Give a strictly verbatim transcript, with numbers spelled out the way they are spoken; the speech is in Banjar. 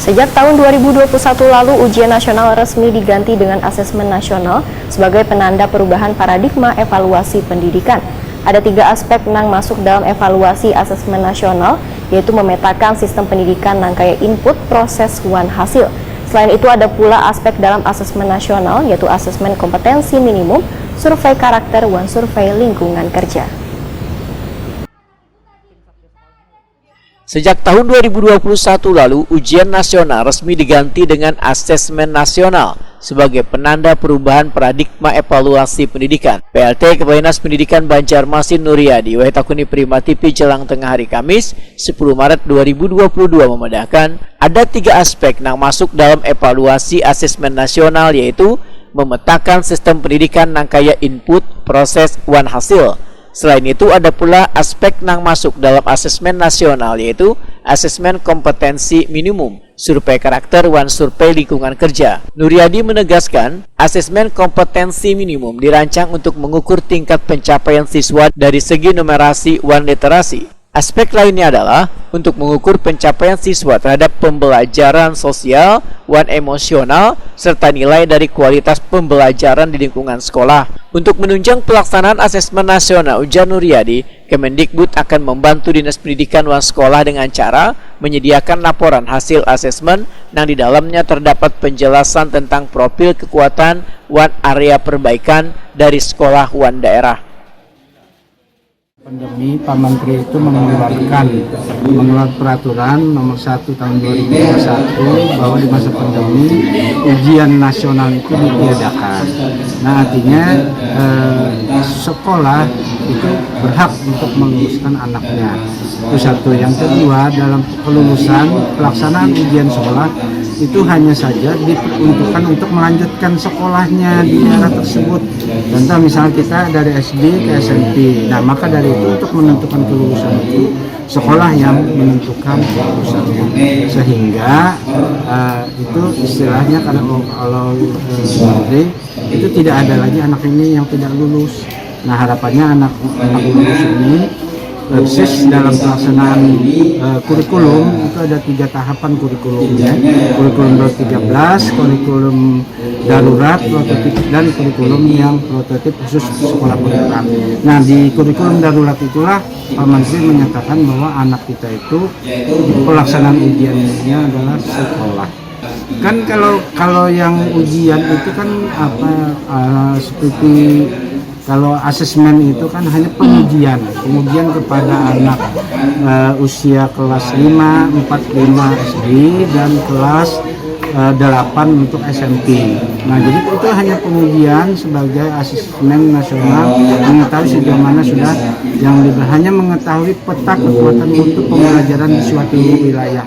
Sejak tahun dua ribu dua puluh satu lalu, ujian nasional resmi diganti dengan asesmen nasional sebagai penanda perubahan paradigma evaluasi pendidikan. Ada tiga aspek nang masuk dalam evaluasi asesmen nasional, yaitu memetakan sistem pendidikan nang kaya input, proses, wan hasil. Selain itu, ada pula aspek dalam asesmen nasional, yaitu asesmen kompetensi minimum, survei karakter, wan survei lingkungan kerja. Sejak tahun dua ribu dua puluh satu lalu, ujian nasional resmi diganti dengan asesmen nasional sebagai penanda perubahan paradigma evaluasi pendidikan. P L T Kepala Dinas Pendidikan Banjarmasin Nuriadi, wahai takuni Prima T V jelang tengah hari Kamis, sepuluh Maret dua ribu dua puluh dua, memadahkan ada tiga aspek nang masuk dalam evaluasi asesmen nasional, yaitu memetakan sistem pendidikan nang kaya input, proses, wan hasil. Selain itu, ada pula aspek nang masuk dalam asesmen nasional, yaitu asesmen kompetensi minimum, survei karakter, wan survei lingkungan kerja. Nuriadi menegaskan, asesmen kompetensi minimum dirancang untuk mengukur tingkat pencapaian siswa dari segi numerasi wan literasi. Aspek lainnya adalah untuk mengukur pencapaian siswa terhadap pembelajaran sosial wan emosional serta nilai dari kualitas pembelajaran di lingkungan sekolah. Untuk menunjang pelaksanaan asesmen nasional, ujar Nuriadi, Kemendikbud akan membantu Dinas Pendidikan wan sekolah dengan cara menyediakan laporan hasil asesmen nang di dalamnya terdapat penjelasan tentang profil kekuatan wan area perbaikan dari sekolah wan daerah. Pandemi, Pak Menteri itu mengeluarkan mengeluarkan peraturan nomor satu tahun dua ribu dua puluh satu bahwa di masa pandemi ujian nasional itu ditiadakan. Nah, artinya eh, sekolah itu berhak untuk meluluskan anaknya. Itu satu. Yang kedua, dalam kelulusan pelaksanaan ujian sekolah itu hanya saja diperuntukkan untuk melanjutkan sekolahnya di daerah tersebut. Contoh, misal kita dari S D ke S M P. Nah, maka dari itu untuk menentukan kelulusan itu sekolah yang menentukan kelulusannya. Sehingga uh, itu istilahnya kalau kalau uh, itu tidak ada lagi anak ini yang tidak lulus. Nah, harapannya anak anak lulus ini persis dalam pelaksanaan uh, kurikulum itu ada tiga tahapan kurikulumnya. Kurikulum dua tiga belas, kurikulum darurat, prototip, dan kurikulum yang prototip khusus sekolah privat. Nah, di kurikulum darurat itulah Pak Menteri menyatakan bahwa anak kita itu pelaksanaan ujiannya adalah sekolah. Kan kalau kalau yang ujian itu kan apa uh, seperti kalau asesmen itu kan hanya pengujian, pengujian kepada anak uh, usia kelas lima, empat, lima S D dan kelas uh, delapan untuk S M P. Nah, jadi itu hanya pengujian sebagai asesmen nasional mengetahui sejauh mana sudah yang hanya mengetahui peta kekuatan mutu pembelajaran di suatu wilayah.